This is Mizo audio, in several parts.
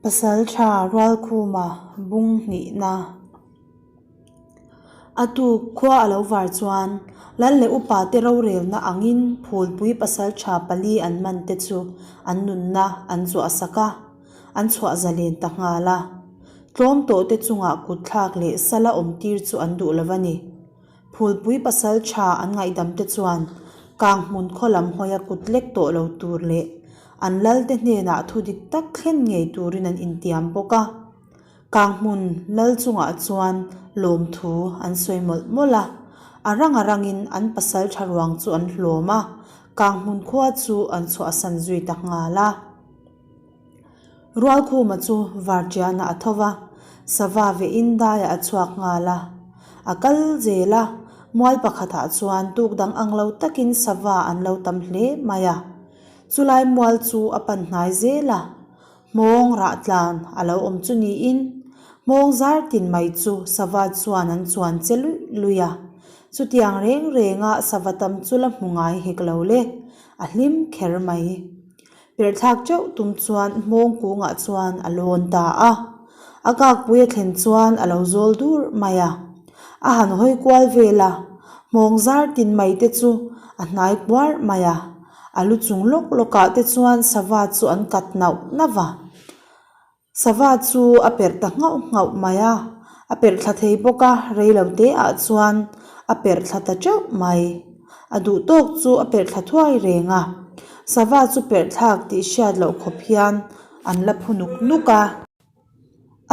Pasalṭha Rualkhuma bung hnihna A tuk khua a lo var chuan Lal leh upa te rorelna angin Phulpui pasalṭha pali an man te chu an nunna an zuah sak a, an chhuah zalen ta nghal a. Tlawm tawh te chungah kutthlak leh sala awm tir chu an duh lo a ni. Phulpui pasal tha an ngaihdam te chuan kang hmun khaw lam hawia kut lek tawh lo tur leh an lal te hnenah thu dik tak thlen ngei turin an intiam bawk a. Kang hmun lal chungah chuan lawmthu an sawi mawlh mawlh a, a rang a rangin an pasal tha ruang chu an hlawm a, kang hmun khua chu an chhuahsan zui ta nghal a. Rualkhuma chu varṭiana a tho va, sava vehin daiah a chhuak nghal a. A kal zel a, mual pakhatah chuan tuk dang ang lo takin sava an lo tam hle mai a. Chulai mual chu a pan hnai zel a, hmawng rah tlan a lo awm chu niin hmawng zar tin mai chu sava chuan an chuan che luih luih a. Chutiang reng renga sava tam chu la hmu ngai hek lo le, a hlim kher mai. Perhthlak teuh tum chuan hmawng kungah chuan a lawn ta a. A kakpui a thlen chuan a lo zawl dur mai a. A han hawi kual vel a, hmawng zar tin mai te chu a hnai kuar mai a. A lu chung lawk lawkah te chuan sava chu an kat nauh nauh a. Sava chu a perh ta nghauh nghauh mai a, a perh thla thei bawk a, rei lo te ah chuan a perh thla ta teuh mai. A duh tawk chu a perh thla thuai reng a, sava chu perh thlak tih hriat loh khawp hian an la phu nuk nuk a.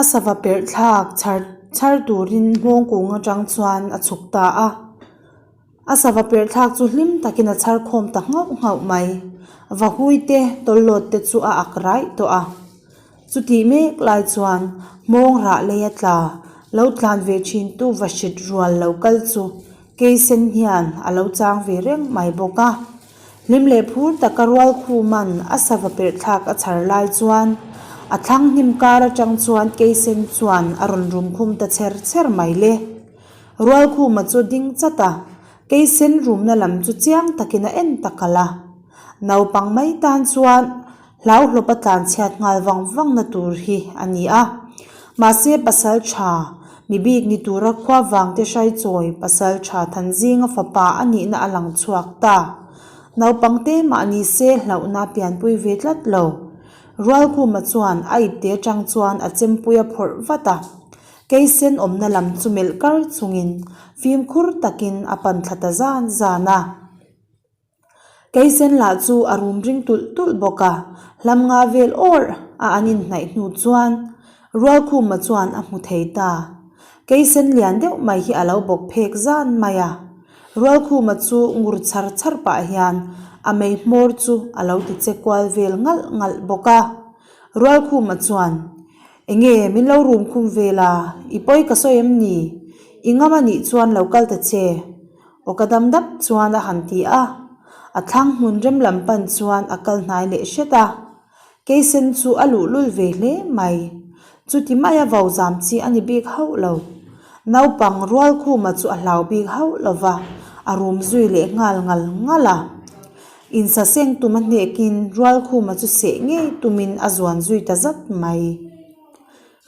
A sava perh thlak chhar chhar turin nghawng kung atang chuan a chhuk ta a. A sava perh thlak chu hlim takin a chhar khawm ta nghauh nghauh mai. Vahui te, tawllawt te chu a ak raih tawh a. Chutih mek lai chuan hmawng rah lei a tla, lo tlan ve thin tu va hrit rual lo kal chu Keisen hian a lo chang ve reng mai bawk a. Hlim leh phur taka rual khuman a sava perh thlak a chhar lai chuan a thlang hnim kar atang chuan Keisen chuan a rawn rum khum ta chher chher mai le. Rualkhuma chu ding chat a, Keisen rumna lam chu chiang takin a en ta kalh a. Naupang mai tan chuan hlauhlawp a tlanchhiat nghal vang vang na tur hi a ni a. Mahse pasal tha, mi bik ni tura khua vangte hrai chawi pasal tha Thanzinga fapa a nihna a lang chhuak ta. Naupang te mah ni se hlauhna pianpui ve tlat lo. Rualkhuma chuan a ipte atang chuan a chempui a phawrh vat a. Keisen awmna lam chu melh kar chungin fimkhur takin a pan thla ta zan zan a. Keisen lah chu a rum ring tulh tulh bawk a, hlam nga vel awrh a an inhnaih hnu chuan Rualkhuma chuan a hmu thei ta. Keisen lian deuh mai hi a lo bawk phek zan mai a. Rualkhuma chu ngur chhar chhar pah hian a mei hmawr chu a lo ti che kual vel ngalh ngalh bawk a. Rualkhuma chuan Enge min lo rum khum vel a, i pawi ka sawi em ni? I ngam a nih chuan lo kal ta che. Aw ka dam dap chuan a han ti a, a thlang hmun rem lam pan chuan a kal hnai leh hret a. Keisen chu a luh lul ve hle mai. Chuti maia vo zam chi a ni bik hauh lo. Naupang rual khuma chu a hlau bik hauh lo va, a rum zui leh nghal ngal ngal a. Insaseng tum a hnekin Rualkhuma chu seh ngei tumin a zuan zui ta zat mai.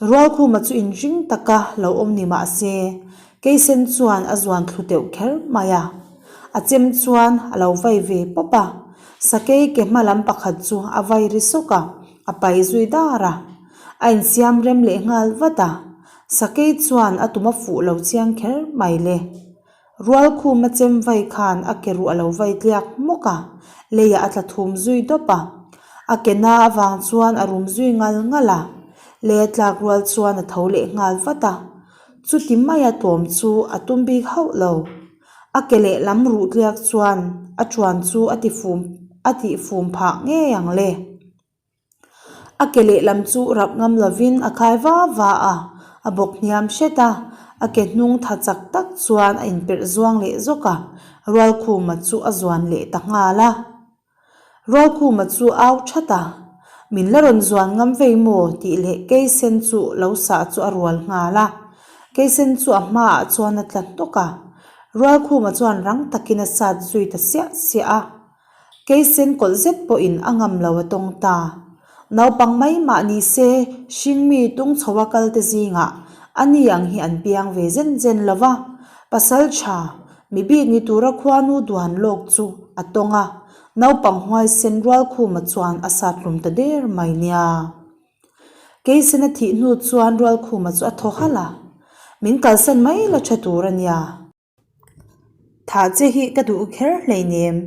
Rualkhuma chu inring taka lo awm ni mah se, Keisen chuan a zuan thlu teuh kher mai a. A chem chuan a lo vai ve pawp a, sakei ke hma lam pakhat chu a vai ri sawk a, a pai zui dar a. A insiam rem leh nghal vat a, sakei chuan a tum a fuh lo chiang kher mai le. Rualkhuma chem vai khan a ke ruh a lo vai tliak hmawk a, leiah a tla thum zui dawp a. A ke na avang chuan a rum zui ngal ngal a, lei a tlak rual chuan a tho leh nghal vat a. Chuti maia tlawm chu a tum bik hauh lo. A ke lehlam ruh tliak chuan a ṭuan chu a ti fum a tih fum phah ngei ang le. A ke lehlam chu rap ngam lovin a khai va va a, a bawk hniam hret a, a ke hnung tha chak tak chuan a inperh zuang leh zawk a, Rualkhuma chu a zuan leh ta nghal a. Rualkhuma chu au that a, Min la rawn zuan ngam vei maw? tih leh Keisen chu lo sah chu a rual nghal a. Keisen chu a hmaah chuan a tla hnawk a, Rualkhuma chuan rang takin a sat zui ta siah siah a. Keisen kawlh zet pawhin a ngam lo a tawng ta. Naupang mai mah ni se, hringmi tung chho a kal te zingah a ni ang hi an piang ve zen zen lo va, pasal tha, mi bik ni tura khuanu duan lawk chu a tawng a, naupang huaisen Rualkhuma chuan a sat hlum ta der mai nia. Keisen a thih hnu chuan Rualkhuma chu a thaw halh a, Min kalsan mai la tha tur a nia. Thah che hi ka duh kher hleinem,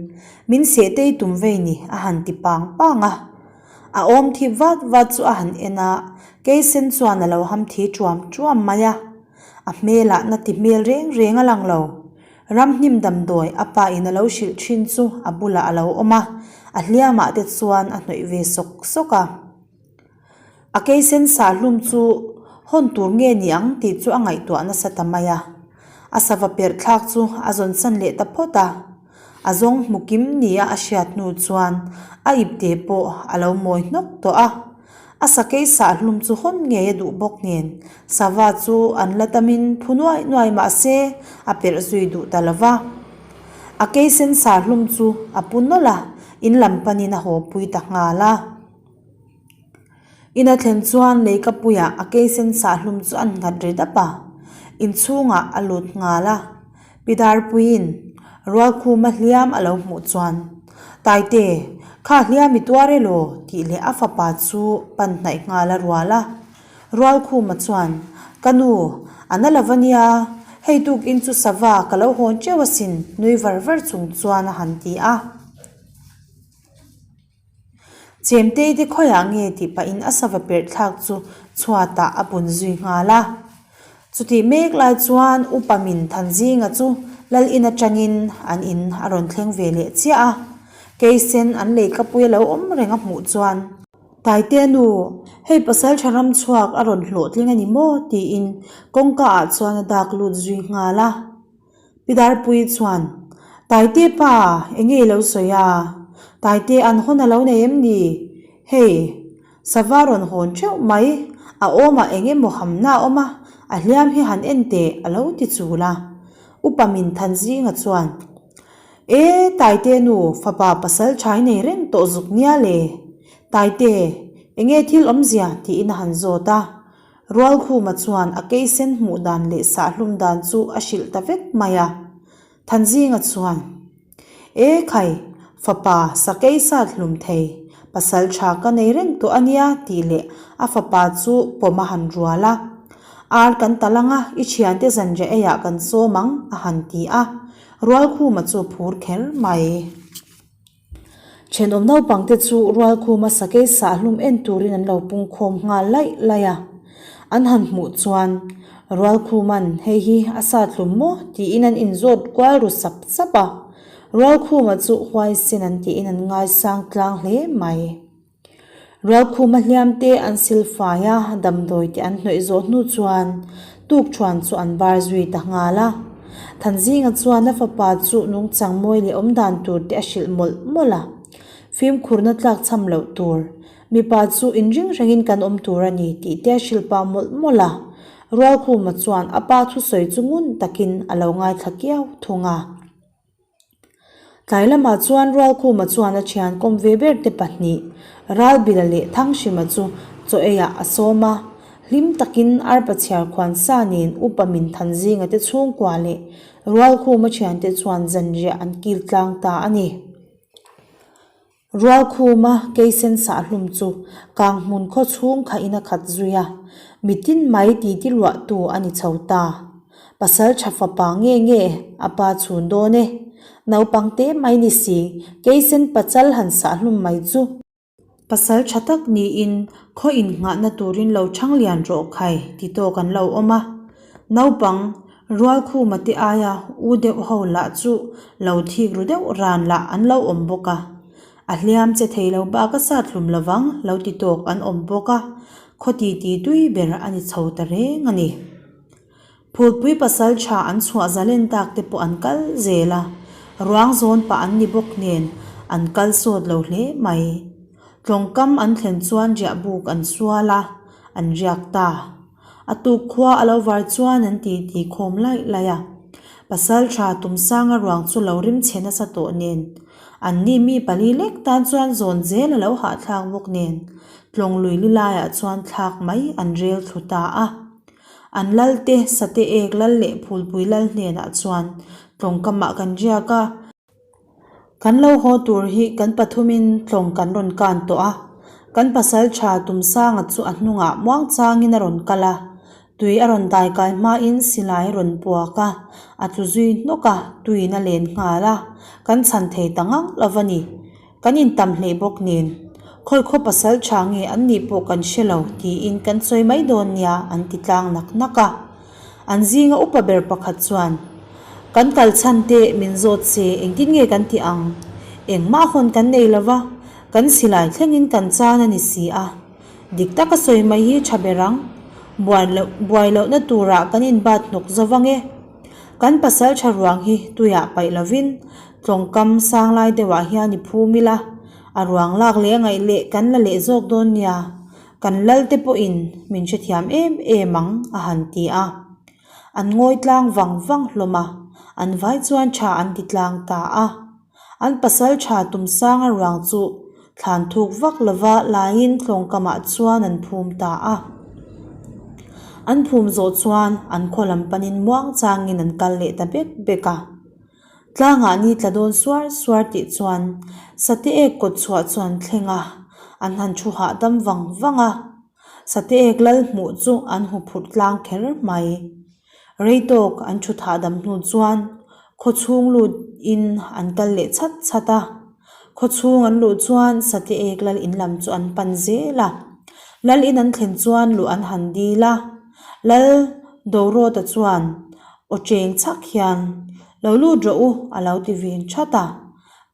min sehtei tum vei ni a han ti pang pang a. A awm thip vat vat chu a han en a, Keisen chuan a lo ham thi ṭuam ṭuam mai a. A hmelah na ti hmel reng reng a lang lo. Ramhnim damdawi a pa in a lo hrilh ṭhin chu a bulah a lo awm a, a hliamah te chuan a hnawih ve sawk sawk a. A keisen sah hlum chu hawn tur nge ni ang tih chu a ngaihtuah nasa ta mai a. A sava perh thlak chu a zawn san leh ta phawt a. A zawng hmu kim nia a hriat hnu chuan a ipte pawh a lo mawi hnawk tawh a. A sakei sah hlum chu hawn ngei a duh bawk nen sava chu an la tamin phu nuai nuai mah se a perh zui duh ta lo va. A keisen sah hlum chu a pu nawlh a, in lam panin a haw pui ta nghal a. Ina thlen chuan leikapuiah a keisen sahhlum chu an nghat ri dap a, inchhungah a lut nghal a. Pi Darpuiin Rualkhuma hliam a lo hmuh chuan, Taite, kha hliam i tuar elaw? tih leh a fapa chu pan hnaih nghal a rual a. Rualkhuma chuan, Ka nu, a na lo va nia, hei tukin chu sava ka lo hawn teuh asin nui var var chung chuan a han ti a. Chemtei te khawiah nge tih pahin a sava perh thlak chu chhuatah a bun zui nghal a. Chutih mek lai chuan Upa Min Thanzinga chu Lal in atangin an in a rawn thleng ve leh chiah a. Keisen an leikapui a lo awm reng a hmuh chuan. Taitea nu, hei pasal tha ram chhuak a rawn hlawhtling a ni maw? tiin kawngka ah chuan a dak lut zui nghal a. Pi Darpuii chuan, Taite pa, enge i lo sawi a? Taite an hawn a lo nei em ni? Hei, sava rawn hawn theuh mai, a awmah eng emaw hamna a awm a, a hliam hi han en teh a lo ti chul a. Upa Min Thanzinga chuan, E, Taite nu, fapa pasal thai nei reng tawh zuk nia le. Taite, enge thil awmzia? tiin a han zawt a. Rualkhuma chuan a keisen hmuh dan leh sahhlum dan chu a hrilh ta vek mai a. Thanzinga chuan, E khai, fapa sakei sat hlum thei, pasal tha ka nei reng tawh a nia tih leh a fapa chu pawm a han rual a. Ar kan tal ang a, i thiante zanriah eiah kan sawm ang a han ti a. Rualkhuma chu a phur kher mai. Thenawm naupangte chu Rualkhuma sakei sahhlum en turin an lo pungkhawm nghal laih laih a. An han hmuh chuan Rualkhuma'n hei hi a sathlum maw tiin an inzawt kual ru sap sap a. Rualkhuma chu huaisen an tiin an ngaisang tlang hle mai. Rualkhuma hliam te an sil fai a, damdawi te an hnawih zawh hnu chuan tukthuan chu an bar zui ta nghal a. Thanzinga chuan a fapa chu nungchang mawi leh awmdan tur te a hrilh mawlh mawlh a. Fimkhurna tlak chham loh tur, mipa chu inring rengin kan awm tur a ni tih te a hrilh pah mawlh mawlh a. Rualkhuma chuan a pa thusawi chu ngun takin a lo ngaithla kiau thung a. Tlai lamah chuan Rualkhuma chuan a thian kawm ve ber te pahnih, Ralbila leh Thanghrima chu chaw eiah a sawm a. Hlim takin arpa chhiar khuan sa nen Upa Min Thanzinga te chhungkua leh Rualkhuma thiante chuan zanriah an kil tlang ta a ni. Rualkhuma keisen sahhlum chu Kanghmun khaw chhung khahin a khat zui a, mitin mai titi luahtu a ni chho ta. Pasal tha fapa nge nge a pa chhun dawn e. Naupang te mai ni si, keisen pachal han sahhlum mai chu. Pasal tha tak niin khaw innghahna turin lo chhang lian rawh khai ti tawk an lo awm a. Naupang Rualkhuma te aia u deuh ho lah chu lo thik ru deuh ran lah an lo awm bawk a. A hliam che thei lo bak a sat hlum lovang lo ti tawk an awm bawk a, khaw ti ti tui ber a ni chho ta reng a ni. Phulpui pasal tha an chhuah zalen tak te pawh an kal zel a, ruang zawn pah an ni bawk nen an kal sawt lo hle mai. Tlawngkam an thlen chuan riah buk an sual a, an riak ta. A tuk khua a lo var chuan an ti ti khawm laih laih a. Pasal tha Tumsanga ruang chu lo rim chhe nasa tawh nen. Anni mi pali lek tan chuan zawn zel a lo hahthlak bawk nen tlawng lui li laiah chuan thlak mai an rel thlu ta a. An lal te Sate ek lal leh Phulpui lal hnenah chuan tlawng kamah kan riak a. Kan lo haw tur hi kan pathumin tlawng kan rawn kan tawh a, kan pasal tha Tumsanga chu a hnungah muang changin a rawn kal a, tui a rawn dai kai hmain silai a rawn puak a, a tlu zui hnawk a, tuiin a len nghal a, kan chhan thei ta ngang lo va ni. Kan intam hlei bawk nen, khawi khaw pasal tha nge an nih pawh kan hre lo tiin kan sawi mai dawn nia an ti tlang nak nak a. An zinga upa ber pakhat chuan, Kan kal chhan te min zawt se engtin nge kan tih ang? Engmah hawn kan nei lo va, kan silai thlengin kan chan a ni si a. Dik taka sawi mai hi tha ber ang. Buai loh buai lohna turah kan inbat hnawk zo vang e. Kan pasal tha ruang hi tuiah paih lovin tlawngkam sang lai deuhah hian i phum ila, a ruang lak leh a ngaih leh kan la leh zawk dawn nia. Kan lal te pawhin min hrethiam em em ang a han ti a. An ngawi tlang vang vang hlawm a, an vai chuan tha an ti tlang ta a. An pasal tha Tumsanga ruang chu thlan thuk vak lova laiin tlawngkamah chuan an phum ta a. An phum zawh chuan an khaw lam panin muang changin an kal leh ta bek bek a. Tlangah ni tla dawn suar suar tih chuan Sate ek kawt chhuah chu an thleng a, an han thu hahdam vang vang a. Sate ek lal hmuh chu an hu phurh tlang kher mai. Rei tawk an thu thahdam hnu chuan khaw chhung lut in an kal leh chhat chhat a. Khaw chhung an luh chuan Sate ek lal in lam chu an pan zel a. Lal in an thlen chuan luh an han dil a. Lal Dorawta chuan Aw cheng chhak hian, Lo lut rawh u, a lo ti vin that a.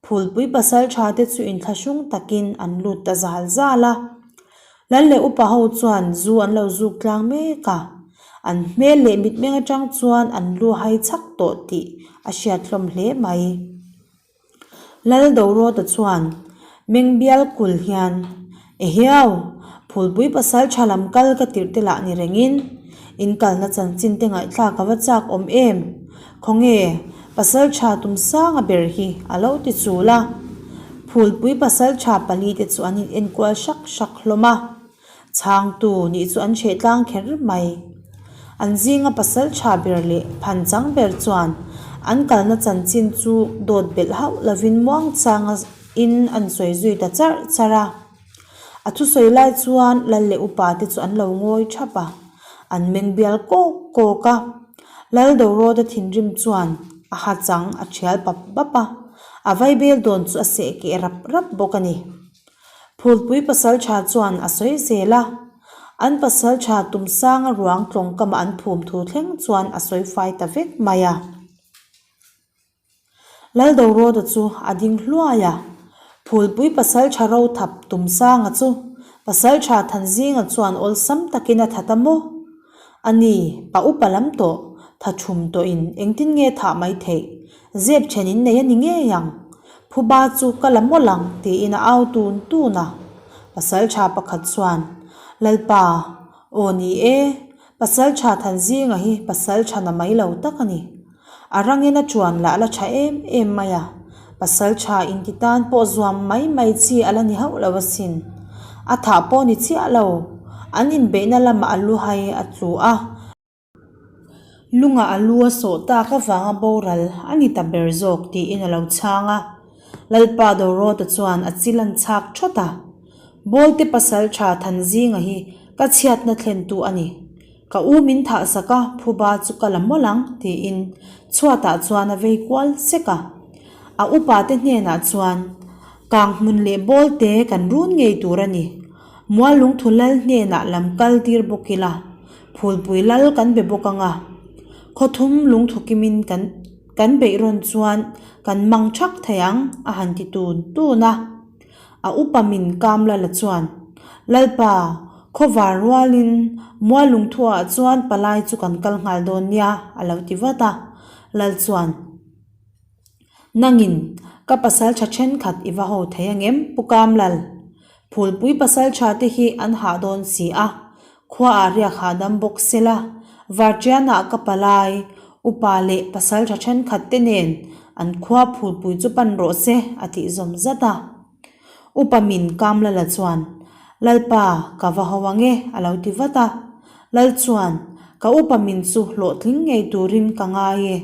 Phulpui pasal tha te chu inthlahrung takin an lut ta zal zal a. Lal leh upa ho chuan zu an lo zuk tlang mek a. An hmel leh mitmeng atang chuan an lu hai chhak tawh tih a hriat hlawm hle mai. Lal Dorawta chuan Mengbial kul hian, Ehiau, Phulpui pasal tha lam kal ka tirh te lah ni rengin, in kalna chanchin te ngaihthlak a va chak awm em? Khawnge, pasal tha tum sanga ber hi a lo ti chul a. Phulpui pasal tha pali te chu an in enkual hrak hrak hlawm a. Chhangtu nih chu an hreh tlang kher mai. An zinga pasal tha ber leh phan chang ber chuan an kalna chanchin chu dawt belh hauh lovin muangchanga in an sawi zui ta charh charh a. A thusawi lai chuan lal leh upa te chu an lo ngawi thap a, an meng bial kawk kawk a. Lal Dorawta thinrim chuan a ha chang a thial pap pap a, a vaibel dawn chu a seh keh rap rap bawk a ni. Phulpui pasaltha chuan a sawi zel a, an pasaltha Tumsanga ruang tlawngkama an phum thu thleng chuan a sawi fai ta vek mai a. Laldorawta chu a ding hluai a, Phulpui pasaltha rothap Tumsanga chu pasaltha Thanzinga chuan awlsam takin a that a maw? A ni, pa upa lam tawh, tha thum tawhin engtin nge thah mai theih? Zep then in nei a ni ngei ang. Phuba chu ka la mawlh ang tiin a au tun tun a. Pasaltha pakhat chuan, Lalpa, aw ni e, Pasaltha Thanzinga hi pasaltha na mai lo tak a ni. A rangin a chuan lah la tha em em mai a, pasaltha inti tan pawh zuam mai mai chi a la ni hauh lo asin. A thah pawh ni chiah lo, an inbeihna lamah a lu hai a tlu a. Lungah a lu a sawh tak avanga boral a ni ta ber zawk tiin a lo chhang a. Lalpa Dorawta chuan a chil an chhak thawt a. Bawlte pasaltha Thanzinga hi ka chhiatna thlentu a ni. Ka u min thah sak a, phuba chu ka la mawlh ang tiin chhuatah chuan a vei kual sek a. A upa te hnenah chuan kang hmun leh bawlte kan run ngei tur a ni. Muallungthu lal hnenah lam kal tir bawk ila, Phulpui lal kan be bawk ang a. Khawthum lungthu kimin kan kan beih rawn chuan kan mang thak thei ang a han ti tun tun a. A upa min kam lala chuan, Lalpa, khawvar rualin Muallungthuah chuan palai chu kan kal nghal dawn nia a lo ti vat a. Lal chuan. Nangin, ka pasal tha thenkhat i va ho thei angem, Pu Kamlal? Phulpui pasal tha te hi an hah dawn si a, khuaah riak hahdam bawk se la, Vartianah ka palai, upa leh pasal tha thenkhat te nen An khua phulpui chu pan rawh se, a tih zawm zat a. Upa min Kamlala chuan, Lalpa, ka va ho ang e, a lo ti vat a. Lal chuan, Ka upa min chu hlawhtling ngei turin ka ngai e.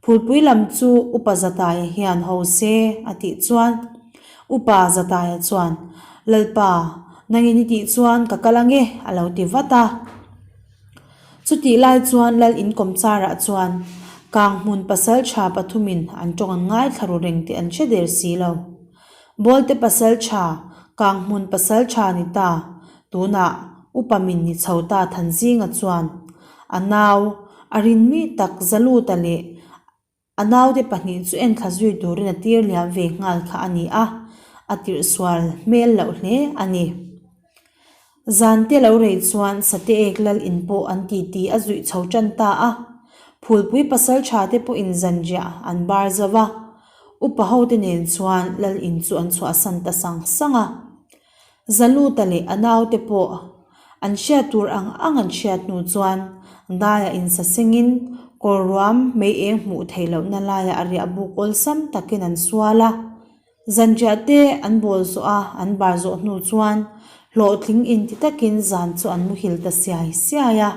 Phulpui lam chu Upa Zataia hian ho se, a tih chuan. Upa Zataia chuan, Lalpa, nangin i tih chuan ka kal ang e, a lo ti vat a. Chutih lai chuan Lal inkawmcharah chuan Kanghmun pasal tha pathumin an tawng an ngaithla ru reng tih an hre der si lo. Bawlte pasal tha, Kanghmun pasal tha ni ta, tunah upa min ni chho ta Thanzinga chuan a nau a rinmi tak Zaluta leh A naute pahnih chu enthla zui turin a tir liam ve nghal kha a ni a, a tirh sual hmel loh hle a ni. Zante lo rei chuan Sate ek lal in pawh an titi a zuih chho tan ta a, Phulpui pasal tha te pawhin zanriah an bar zo va, upa hote nen chuan lal in chu an chhuahsan ta sang sang a. Zaluta leh a naute pawh an hriat tur ang ang an hriat hnu chuan daiah insasengin kawr ruam mei eng hmuh theih lohna laiah a riah buk awlsam takin an sual a. Zanriah te an bawl zawh a, an bar zawh hnu chuan hlawhtling inti takin zan chu an muhil ta siai siai a.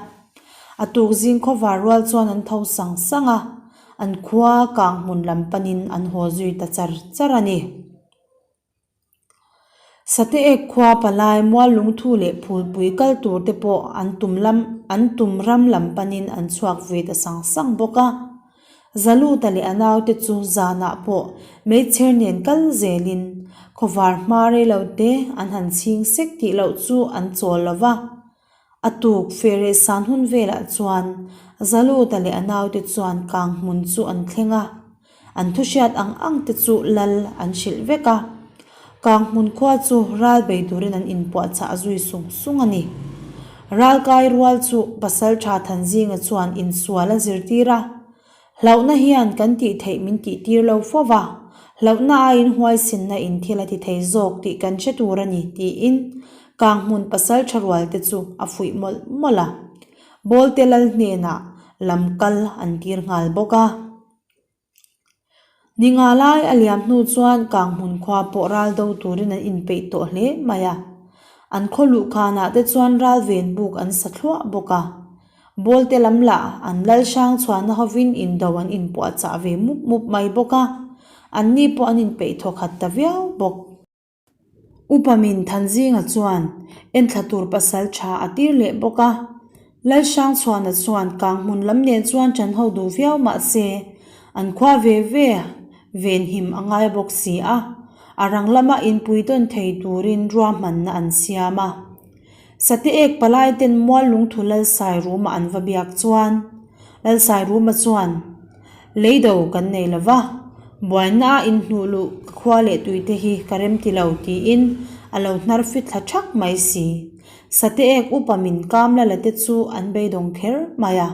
A tuk zing khawvar rual chuan an tho sang sang a, an khua kang hmun lam panin an haw zui ta char char a ni. Sate ek khua palai mual lungthu leh phulpui kal tur te pawh an tum lam an tum ram lam panin an chhuak ve ta sang sang bawk a. Zaluta leh a naute chu zanah pawh meichher nen kal zelin khawvar hma reilo te an han chhing sek tih loh chu an chawl lo va. A tuk fereh san hun velah chuan Zaluta leh a naute chuan kang hmun chu an thleng a, an thuhriat ang ang te chu lal an hrilh vek a. Kang hmun khua chu ral bei turin an inpuahchah zui sung sung a ni. Ralkai rual chu Pasaltha Thanzinga chuan insual a zirtir a, Hlauhna hian kan tih theih min tih tir lo fo va, hlauhna aiin huaisinna in thil a ti thei zawk tih kan hre tur a ni tiin Kanghmun pasal tha rual te chu a fuih mawlh mawlh a. Bawlte lal hnenah lam kal an tir nghal bawk a. Ni nga lai a liam hnu chuan Kanghmun khua pawh ral do turin an inpeih tawh hle mai a. An khaw luhkhanah te chuan ral ven buk an sa thluah bawk a. Bawlte lam lah an lal hrang chhuahna hovin indo an inpuahchah ve mup mup mai bawk a, anni pawh an inpeih thaw khat ta viau bawk. Upa Min Thanzinga chuan enthla tur pasal tha a tir leh bawk a, Lal Hrangchhuana chuan Kanghmun lam nen chuan ṭan ho duh viau mah se an khua ve ve venhim a ngai bawk si a, a rang lama inpui tawn thei turin ruahmanna an siam a. Sate ek palai ten mual lungthu Lalsairuma an va biak chuan Lalsairuma chuan, Leido kan nei lo va, buaina a inhnuh luh ka khua leh tuite hi ka rem ti lo tiin a lo hnar fit thla thak mai si. Sate ek upa min kam lala te chu an beidawng kher mai a.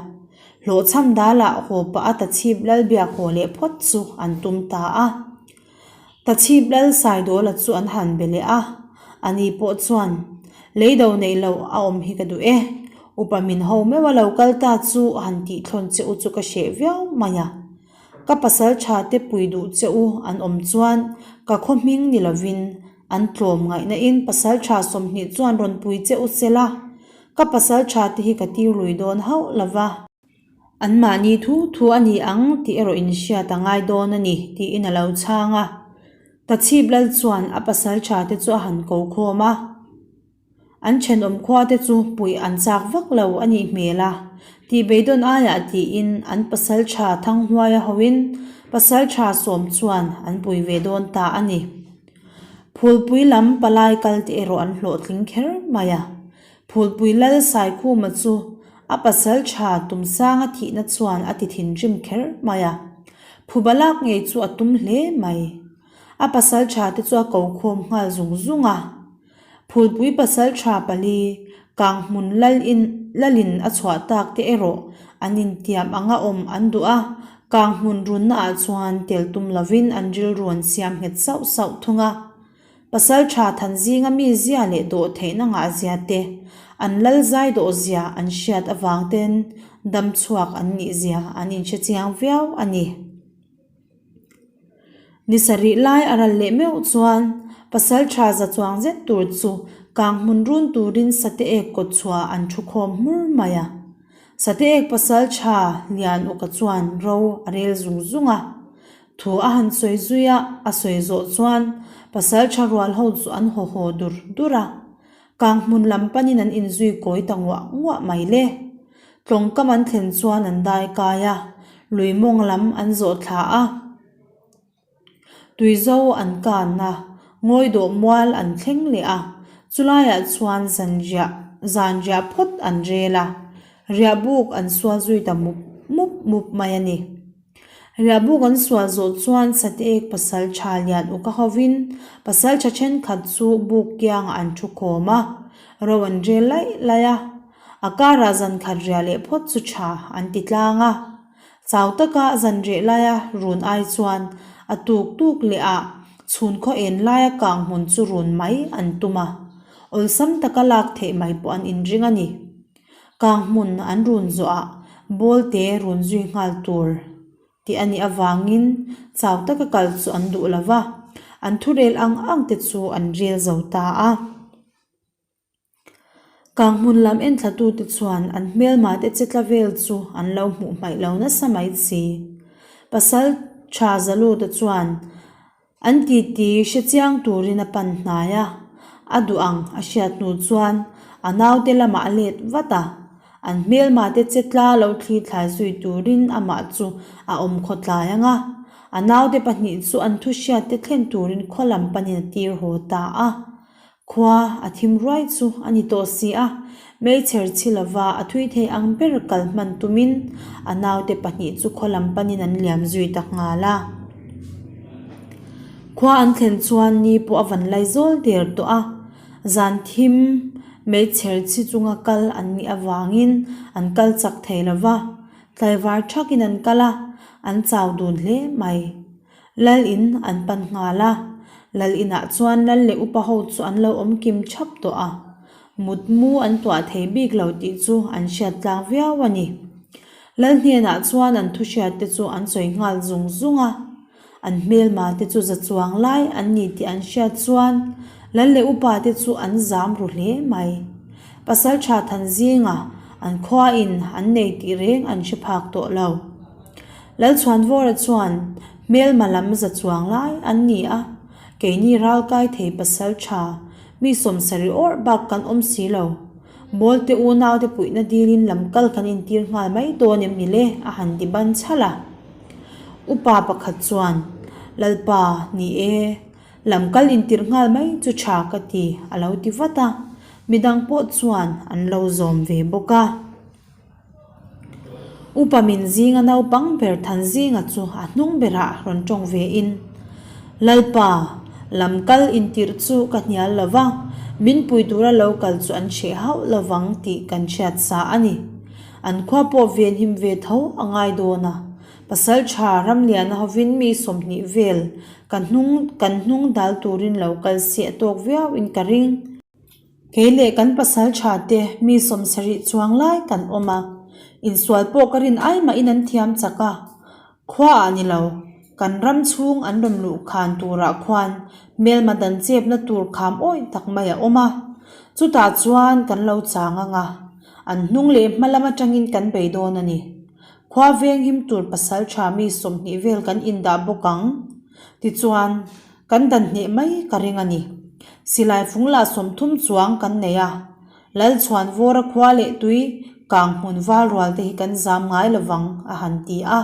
Hlawhchham dalah haw pah a tachhip Lalbiak haw leh phawt chu an tum ta a. Tachhip lal Saidawla chu an han be leh a, ani pawh chuan, Leido neih loh a awm hi ka duh e, upa min ho meuh a lo kal ta chu han tih thlawn che u chu ka hreh viau mai a. Ka pasal tha te pui duh che u an awm chuan ka khaw hming ni lovin an tlawm ngaihna in pasal tha 20 chuan rawn pui che u se la, ka pasal tha te hi ka tir lui dawn hauh lova. Anmahni thu thu a ni ang tih erawh in hriat a ngai dawn a ni, tiin a lo chhang a. Tachhip lal chuan a pasal tha te chu a han ko khawm a. An thenawm khua te chu puih an chak vak lo a nih hmel a, tih beidawn aiah tiin an pasal tha Thanghuaia hoin pasal tha sawm chuan an pui ve dawn ta a ni. Phulpui lam palai kal te erawh an hlawhtling kher mai a. Phulpui lal Saikhuma chu a pasal tha Tumsanga thihna chuan a ti thinrim kher mai a, phuba lak ngei chu a tum hle mai. A pasal tha te chu a ko khawm nghal zung zung a. Phulpui pasal tha pali Kanghmun lal in lalin a chhuah tak te erawh an intiam anga awm an duh a, Kanghmun runna ah chuan tel tum lovin an rilru an siam nghet sauh sauh thung a. Pasal tha than zinga mi zia leh dawh theihna ngah zia te, an lal zai dawh zia an hriat avang ten dam chhuak an nih zia an inhre chiang viau a ni. Ni sarih lai a ral leh meuh chuan pasalṭha za chuang zet tur chu kang hmun run turin sate ek kawt chhuah an thu khawm hmur mai a. Sate ek pasalṭha Lian Uka chuan ro a rel zung zung a. Thu a han sawi zui a, a sawi zawh chuan pasalṭha rual ho chu an haw haw dur dur a. Kang hmun lam panin an inzui kawi ta nguah nguah mai le. Tlawngkam an thlen chuan an dai kai a, lui mawng lam an zawh thla a. Tuizo an kan a, ngawi dawh mual an thleng leh a, chulaiah chuan zanriah zanriah phawt an rel a, riah buk an sual zui ta mup mup mup mai a ni. Riah buk an sual zawh chuan Sateek pasal tha lian uk a hovin pasal tha thenkhat chu buk kiangah an thu khawm a, ro an rel laih laih a, a karah zankhat riah leh phawt chu tha an ti tlang a. Chau taka zan reh laia run ai chuan a tuk tuk leh ah chhun khaw en laia kang hmun chu run mai an tum a, awlsam taka lak theih mai pawh an inring a ni. Kang hmun an run zawhah bawlte run zui nghal tur tih a nih avangin chau taka kal chu an duh lo va, an thurel ang ang te chu an rel zo ta a. Kang hmun lam enthlatute chuan an hmelmate che tla vel chu an lo hmuh hmaih lo nasa mai si. Pasal tha Zaluta chuan an titi hre chiang turin a pan hnai a, a duh ang a hriat hnu chuan a naute lamah a let vat a, an hmelmate che tla lo thli thlai zui turin amah chu a awm khawtlai ang a, a naute pahnih chu an thuhriatte thlen turin khaw lam panin a tir haw ta a. Khua a thim ruai chu a ni tawh si a, meichher chhi lova a thui thei ang ber kal hman tumin a naute pahnih chu khaw lam panin an liam zui ta nghal a. Khua an thlen chuan ni pawh a van lai zawl der tawh a, zan thim meichher chhi chunga kal an nih avangin an kal chak thei lova, tlaivar thakin an kal a, an chau dun hle mai. Lal in an pan nghal a, Lal inah chuan Lal leh upa ho chu an lo awm kim thap tawh a, mut mu an tuah thei bik lo tih chu an hriat tlang viau a ni. Lal hnenah chuan an thu hriat te chu an sawi nghal zung zung a, an hmelma te chu za chuang lai an ni tih an hriat chuan Lal leh upa te chu an zam ru hle mai. Pasaltha Thanzinga an khua in an nei tih reng an hre phak tawh lo. Lalchhuanvawra chuan hmelma lam za chuang lai an ni a, keini ralkai thei pasal tha, mi sawmsarih awrh bak kan awm si lo. Bawlte unaute puihna dilin lam kal kan intir nghal mai dawn em ni le? a han ti ban chhalh a. Upa pakhat chuan, Lalpa, ni e, lam kal intir nghal mai chu tha ka ti, a lo ti vat a, midang pawh chuan an lo zawm ve bawk a. Upa min zinga naupang ber Thanzinga chu a hnung berah rawn tawng ve in, Lalpa, lam kal intirh chu ka hnial lo va, min pui tura lo kal chu an hreh hauh lo vang tih kan hriat sa a ni. An khua pawh venhim ve tho a ngai dawn a, pasal tha Ramliana hovin mi 20 vel ka hnung kan hnung dal turin lo kal se a tawk viau in ka ring. Kei leh kan pasal tha te mi 70 chuang lai kan awm a, insual pawh ka rin ai mahin an thiam chak a, khua ah ni lo, kan ram chhung an rawn luh khan turah khuan hmelma dan chepna tur kham awih tak mai a awm a, chutah chuan kan lo chang ang a, an hnung leh hma lam atangin kan bei dawn a ni. Khua veng him tur pasal tha mi 20 vel kan indah bawk ang. Tichuan. Kan dan hneh mai ka ring a ni. Silai fung lah 30 chuang kan nei a, Lalchhuanvawra khua leh tui kang hmun val rual te hi kan zam ngai lovang a han ti a.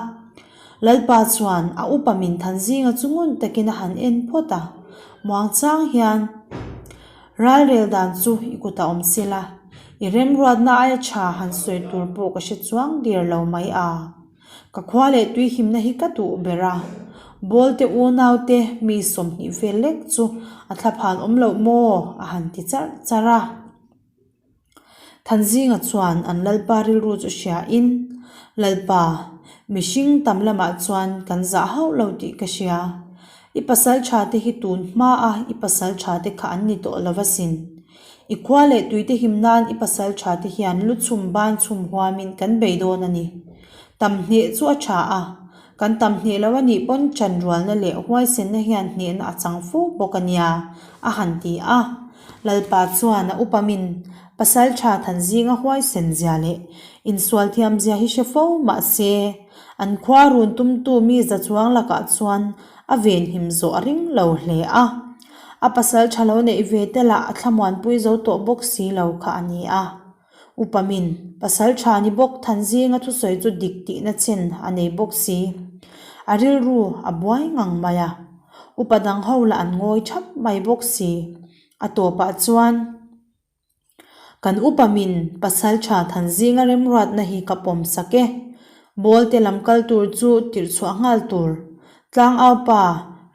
Lalpa chuan a upa min than zinga chu ngun takin a han en phawt a, muangchang hian ralrel dan chu i kutah awm sela, i remruatna aia tha han sawi tur pawh ka hre chuang der lo mai a. Ka khua leh tui himna hi ka duh ber a, Bawlte unaute mi 20 vel lek chu a thlaphan awm loh maw? a han ti charh charh a. Thanzinga chuan an Lalpa rilru chu hriain, Lalpa, mihring tam lamah chuan kan zah hauh lo tih ka hria. I pasal tha te hi tun hmaa i pasal tha te kha an ni tawh lo asin. I khua leh tuite him nan i pasal tha te hian lu chhum ban chhum huamin kan bei dawn a ni. Tam hneh chu a tha a. Kan tam hneh lo a nih pawn ṭanrualna leh huaisenna hian hnehna a chang fo bawk a nia, a han ti a. Lalpa chuan a upamin Pasalṭha Thanzinga huaisen zia leh insual thiam zia hi hre fo mah se, an khua run tumtu mi za chuang lakah chuan a venhim zawh a ring lo hle a. A pasalṭha lo neih ve te lah a thlamuanpui zo tawh bawk si lo kha a ni a. Upa min, pasal tha ni bawk Thanzinga thusawi chu dik tihna chen a nei bawk si. A rilru a buai ngang mai a. Upa dang ho lah an ngawi thap mai bawk si. A tawpah chuan, Kan upa min, pasal tha Thanzinga remruatna hi ka pawm sak e. Bawlte lam kal tur chu tirh chhuah nghal tur. Tlangaupa,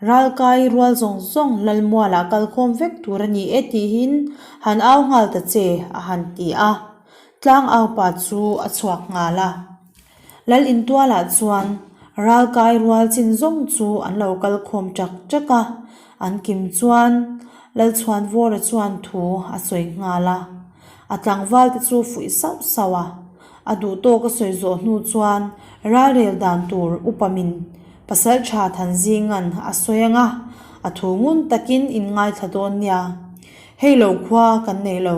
Ralkai rual zawng zawng Lalmualah kal khawm vek tur a ni e tihin han au nghal ta che a han ti a. Tlangaupa chu a chhuak nghal a. Lal intualah chuan Ralkai rual chin zawng chu an lo kal khawm ṭak ṭak a. An kim chuan Lalchhuanvawra chuan thu a sawi nghal a. A tlangval te chu fuih sauh sauh a. A duh tawk a sawi zawh hnu chuan ralrel dan tur upa min pasal tha Thanzinga'n a sawi ang a, a thu ngun takin in ngaithla dawn nia. Hei lo khua kan nei lo.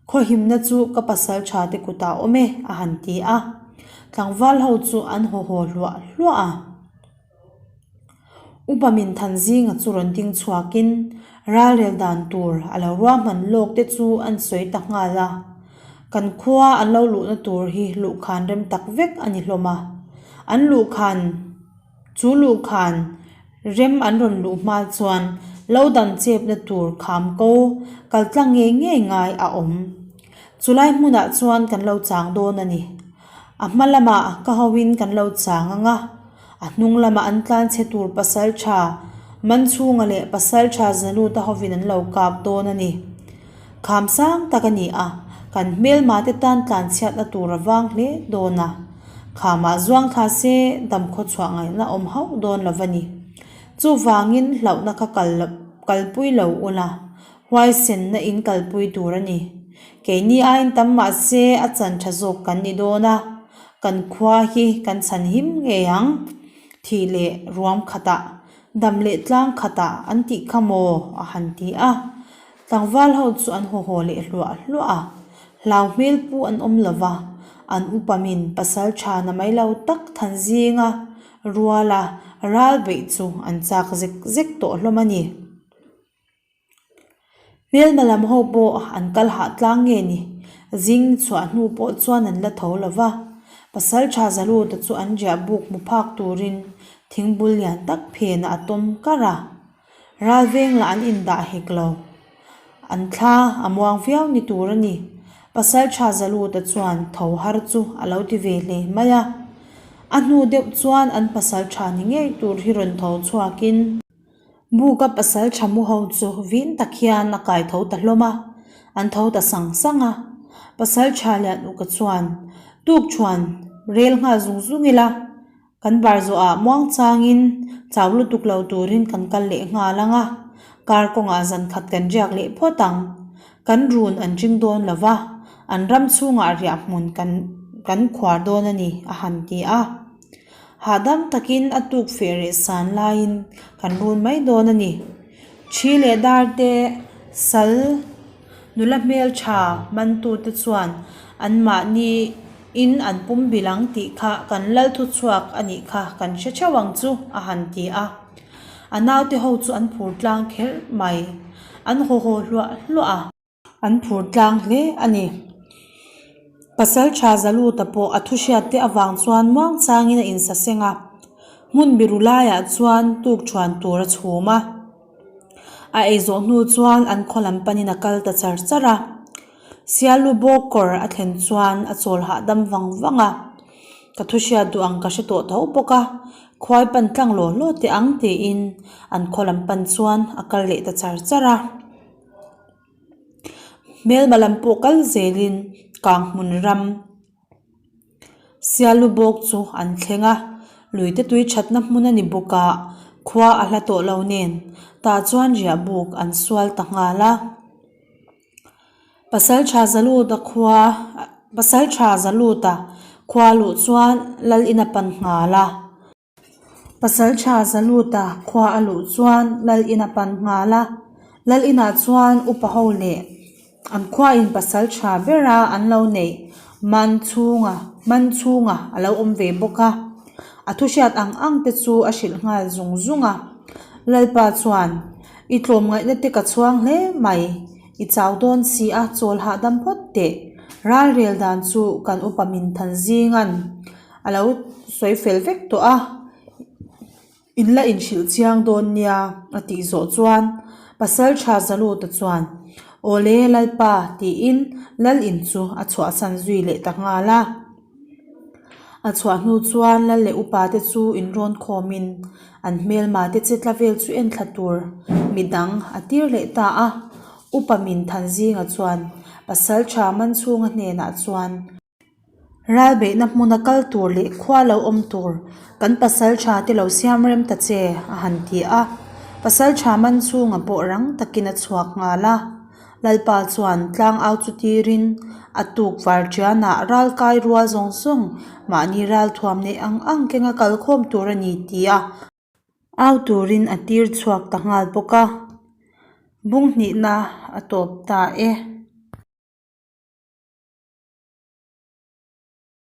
Khaw himna chu ka pasal tha te kutah awm e, a han ti a. Tlangval ho chu an haw haw hluah hluah a. Upa min than zinga chu rawn ding chhuakin ralrel dan tur a lo ruahman lawk te chu an sawi ta nghal a. Kan khua an lo luhna tur hi luhkhan rem tak vek a ni hlawm a. An luhkhan chu luhkhan rem an rawn luh hma chuan lo dan chepna tur kham ko kal tlang ngei ngei ngai a awm. Chulai hmunah chuan kan lo chang dawn a ni. A hma lamah ka hoin kan lo chang ang a. A hnung lamah an tlan chhe tur pasaltha Manchhunga leh pasaltha Zaluta hovin an lo kap dawn a ni. Kham sang tak a ni a, kan hmelma te tan tlan chhiatna tur a vang hle dawn a. Khamah zuang thla se damkhaw chhuah ngaihna awm hauh dawn lo va ni. Chuvangin hlauhna kha kal kalpui lo ula, huaisenna in kalpui tur a ni. Keini aiin tam mah se a chan tha zawk kan ni dawn a. Kan khua hi kan chhan him ngei ang, thih leh ruam khatah, dam leh tlang khatah an tih kha maw? a han ti a. Tlangval ho chu an haw haw leh hluah hluah a, hlau hmel pu an awm lo va, an upa min pasal tha na mai lo tak than zinga ruala ral beih chu an chak zek zek tawh hlawm a ni. Hmelma lam ho pawh an kal hah tlang nge ni? Zing chhuah hnu pawh chuan an la tho lo va. Pasaltha Zaluta chu an riah buk hmu phak turin thingbul lian tak phenah a tawm kar a. Ral veng lah an indah hek lo. An thla a muang viau ni tur a ni. Pasaltha Zaluta chuan tho har chu a lo ti ve hle mai a. A hnu deuh chuan an pasaltha ni ngei tur hi rawn tho chhuakin. Buka pasal tha mu ho chu vin tak hian a kai tho ta hlawm a, an tho ta sang sang a. Pasal tha lian uka chuan tuk chuan rel nghal zung zung ila, kan bar zawhah muang changin chau lutuk lo turin kan kal leh nghal ang a, kar kawngah zan khat kan riak leh phawt ang. Kan run an ring dawn lo va, an ram chhungah riah hmun kan kan khuar dawn a ni, a han ti a. Hahdam takin a tuk feh reh san laiin kan run mai dawn a ni. Thi leh dar te, sal, nula hmeltha mantute chuan anmahni in an pum bil ang tih kha kan lal thuchhuak a nih kha kan hre theuh ang chu a han ti a. A naute ho chu an phur tlang kher mai. An haw haw hluah hluah a. An phur tlang hle a ni. Pasal tha Zaluta pawh a thu hriat te avang chuan muang changin a insaseng a, hmun biru laiah chuan tuk thuan tur a chhum a. A ei zawh hnu chuan an khaw lam panin a kal ta char char a. Sialu bawk kawr a thlen chuan a chawl hahdam vang vang a. Ka thu hriat duh ang ka hre tawh tho bawk a, khuai pan tlang law law teh ang tiin an khaw lam pan chuan a kal leh ta char char a. Hmelma lam pawh kal zelin kang hmun ram sialu bawk chu an thleng a luite tui thatna hmun a ni bawk a khua a hla tawh lo nen tah chuan riah buk an sual ta nghal a pasaltha zaluta khua pasaltha zaluta khua luh chuan lal in a pan nghal a. Pasalṭha Zaluta khua a luh chuan Lal in a pan nghal a, Lal inah chuan upa ho leh an khuain pasalṭha bera an lo neih man chhunga man chhunga a lo awm ve bawk a, a thu hriat ang ang te chu a hrilh nghal zung zung a. Lalpa chuan, I tlawmngaihna te ka chhuang hle mai, I chau dawn si a, chawl hahdam phawt teh. Ralrel dan chu kan upa min than zingan a lo sawi fel vek tawh a, in la inhrilh chiang dawn nia a tih zawh chuan pasal tha Zaluta chuan Awle Lalpa tiin Lal in chu a chhuahsan zui leh ta nghal a. A chhuah hnu chuan Lal leh upa te chu inrawn khawmin an hmelma te che tla vel chu en thla tur midang a tir leh ta a. Upa min than zinga chuan pasal tha Manchhunga hnenah chuan Ralbeihna hmuna kal tur leh khua lo awm tur kan pasal tha te lo siam rem ta che a han ti a. Pasal tha Manchhunga pawh rang takin a chhuak nghal a. Lalpa chuan tlang au chu tirin a tuk var ṭianah ral kai rual zawng zawng mahni ral thuam neih ang ang kenga kal khawm tur a ni ti a au turin a tir chhuak ta nghal bawk a. Bung hnihna a tawp ta e.